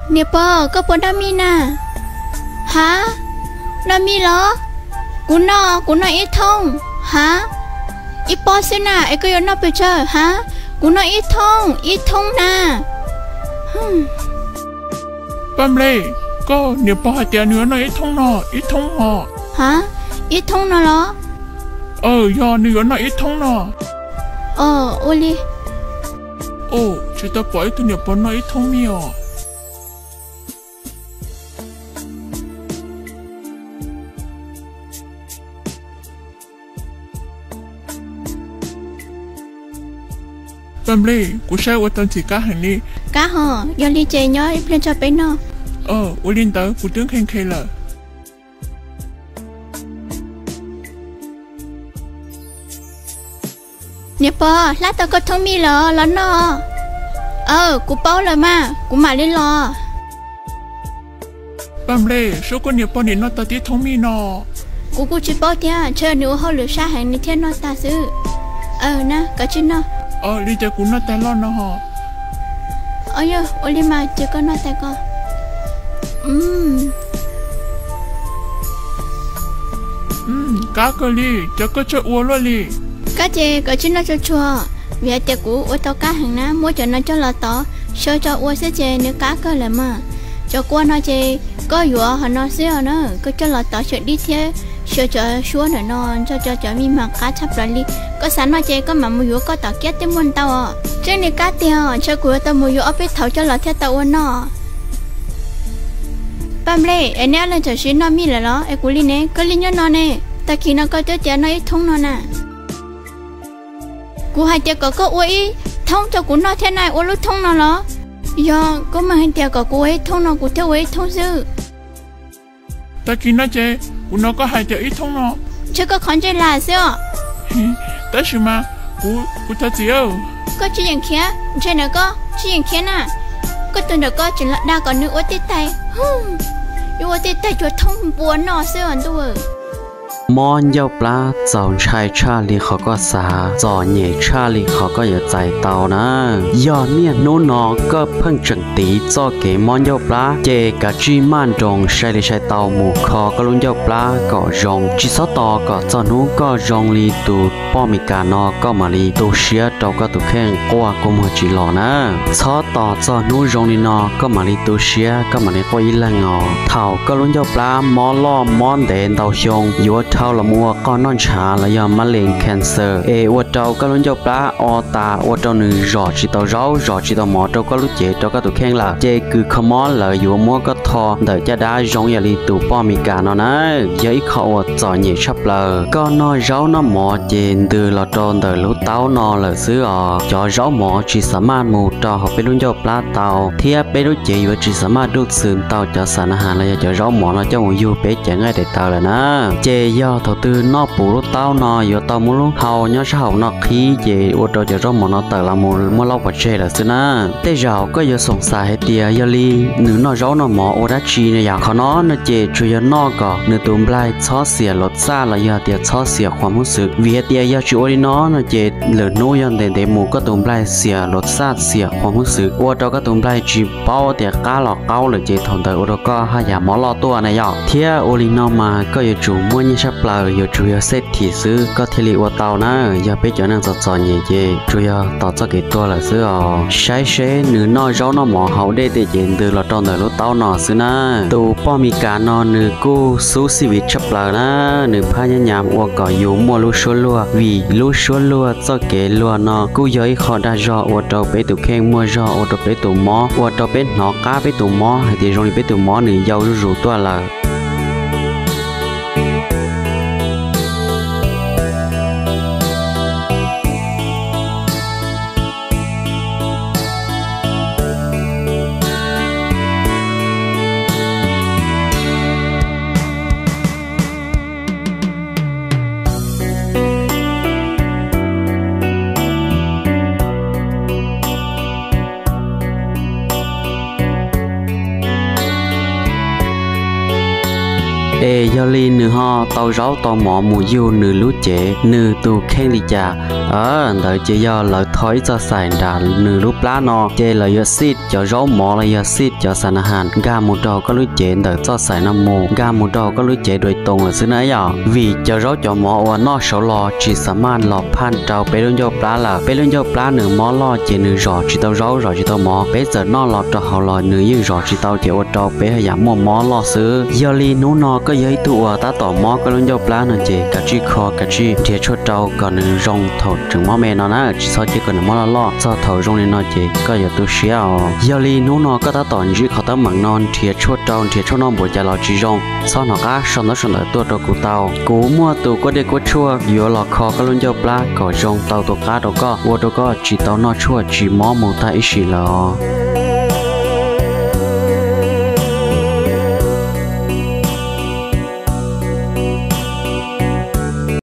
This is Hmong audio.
Niam pog, koj puas noj mij na? Ha? Noj mij los? Kuv noj, kuv noj ib thoob. Ha? Ib pob xwb na, es koj yuav noj pes tsawg? Ha? Kuv noj ib thoob, ib thoob na. Paj Nplej, koj niam pog hais tias nws yuav noj ib thoob no, ib thoob os. Ha? Ib thoob no los? Aw, yog nws yuav noj ib thoob no. Aw, ua li. Aw, tsis tau pom ib tug niam pog noj ib thoob mij os. Paj Nplej, kuv saib ua tau ntxim qab heev li. Qab hos, yog li ces nyob ib pliag tso peb noj. Aw, ua li ntawd kuv twb nqhis nqhis lawm. Niam pog, hlab tau koj thoob mij los, los noj. Aw, kuv paub lawm mas, kuv mam li los. Paj Nplej, saib koj niam pog nim noj tag tib thoob mij no. Kuv kuj tsis paub thiab, ntshe nws ua hauj lwm sab heev nws thiaj noj tag xwb. Aw na, koj tsis noj. Aw, li ces kuv noj tag loj no hos. Aw yog, ua li mas ces koj noj tag koj. Qab kawg li, cov koj tsuag ua luaj li. Qab ces koj tsis noj tsuag tsuag, vim hais tias kuv ua tau qab heev na, muab cov no coj los tov xyaw tso ua xwb ces nws qab kawg lawm mas. Cov kua no ces koj yuav hov no xwb os na, koj coj los tov xyaw dib thiab xyaw cov suab ntawm no nrog cov cov mij mas qab tshaj plaws li. Koj xav noj ces koj mam mus yuav koj tom kiab twb muaj ntau os. Tseeb li qab tiag os, ntshe kuv yuav tau mus yuav ob peb thaum coj los thiaj tau ua noj. Paj Nplej, es neb ob leeg tam sim noj mij lawm los? Es kuv li ne, koj li nyob no ne, tag kis no koj twb tias noj ib thoob no na. Kuv hais tias kom koj ua ib thoob rau kuv noj thiab na, ua lub thoob no los? Yog koj mas hais tias kom kuv ua ib thoob no kuv thiaj ua ib thoob xwb. Tag kis no ces kuv hnov koj hais tias ib thoob no. Ntshe koj qhov ntsej lag xwb os. Tab sis mas kuv, kuv thov txim. Koj tsis yeem khiav, ntshe ntawm koj tsis yeem khiav na. Koj tus ntawm koj tseem los dag kom nws ua tej tais, yuav ua tej tais cua thoob npua noj xwb os ntuj. Mob ncauj plab txaus ntshai tshaj li qhov koj xav, txom nyem tshaj li qhov koj yuav txais tau na. Yog niaj hnub no koj pheej tseem tiv txoj kev mob ncauj plab, ces kav tsij maj nroos sai li sai tau mus kho koj lub ncauj plab kom zoo. Tsis txhob tos kom txog hnub koj zoo li tus poj Mes Kas no koj mam li tu siab rau koj tus kheej quaj kua muag tsis los na. Txhob tos txog hnub zoo li no koj mam li tu siab, koj mam li quaj ib leeg os. Thaum koj lub ncauj plab mob loj mob ntev ntau xyoo, yuav dhau los mus ua qoj noj ntshav los yog mab lees cancer, es ua rau koj lub ncauj plab o tas, ua rau nws zom tsis tau zaub, zom tsis tau mov rau koj lub cev, rau koj tus kheej lawm, ces kws kho mob lawv yuav muab koj tho ntawm caj dab zoo yam li tus poj Mes Kas no na. Yog ib qho uas txom nyem tshaj plaws. Koj noj zaub noj mov ces ntws los rau ntawm lub taub no lawm xwb os. Cov zaub mov tsis xav maj mus rau hauv peb lub ncauj plab tau, thiab peb lub cev yuav tsis xav maj duj txwm tau cov xas nas has los yog cov zaub mov no coj mus yug peb cev nqaij daim tawv lawm na. Ces yog thaum twg noj puv lub taub no yuav tau muab lub hau nyob sab hauv no qhib, ces ua rau cov zaub mov no tawm los mus muab laub pov tseg lawm xwb na. Tej zaum koj yuav xoom xav hais tias yog li nws noj zaub noj mov ua dab tsi no yom? Qhov no no ces tsuas yog noj kom nws tus nplaig txhob xiam luas txaj los yog tias txhob xiam qhuas hmoob xwm, vim hais tias yog tsis ua li no no ces lwm hnub yog ntev ntev mus koj tus nplaig xiam luas txaj xiam qhuas hmoob xwm ua rau koj tus nplaig tsis paub tias qab los qaub lawm, ces thaum ntawd ua rau koj haj yam mob loj tuaj na yom. Thiab ua li no mas koj yuav tsum muaj nyiaj tshaj plaws, yuav tsum yog xej thim xwb koj thiaj li ua tau na. Yog peb cov neeg txom txom nyem ces tsuas yog tos txoj kev tuag lawm xwb os. Saib seb nws noj zaub noj mov haus dej tej ces ntws los rau ntawm lub taub no xwb na. Tus poj Mes Kas no nws kuj xub xij viv tshaj plaws na, nws phab nyab nyam ua kom yus muaj lub suab luag, vim lub suab luag txoj kev luag no kuj yog ib qho dag zog ua rau peb tus kheej muaj zog, ua rau peb tus mob, ua rau peb hnov qab peb tus mob hais tias zoo li peb tus mob nws yau zuj zus tuaj lawm. Es yog li nws ho tau zaub tau mov mus yug nws lub cev nws tus kheej li cas, ntawd ces yog lawv tho ib txoj xaim nram nws lub plab no ces lawv yuav xij cov zaub mov los yog xij cov xas nas has nkag mus rau koj lub cev ntawm txoj xaim no mus, nkag mus rau koj lub cev dua toos lawm xwb na yom. Vim cov zaub cov mov uas noj saud los tsis xa maj los phaj rau peb lub ncauj plab lawm. Peb lub ncauj plab nws mob loj ces nws zom tsis tau zaub zom tsis tau mov, peb txawm noj los rau hauv los nws yeej zom tsis tau ces ua rau peb haj yam muaj mob loj xwb. Yog li hnub no koj yog ib tug uas tab tom mob koj lub ncauj plab no ces kav tsij kho kav tsij nrhiav tshuaj rau kom nws zoo thaum tseem mob me no na, tsis txhob cia kom nws mob loj loj, txog thaum zoo li no ces koj yuav tu siab os. Yog li hnub no koj tab tom ntsib qhov teeb meem no nrhiav tshuaj rau nrhiav tshuaj noj npaum cas los tsis zoo, txhob hnov qab sau ntaub sau ntawv tuaj rau kuv tau. Kuv muaj tus kuab dej kuab tshuaj yuav los kho koj lub ncauj plab kom zoo tau tus qab rau koj, ua rau koj tsis tau noj tshuaj tsis mob mus tag ib sim lawm os.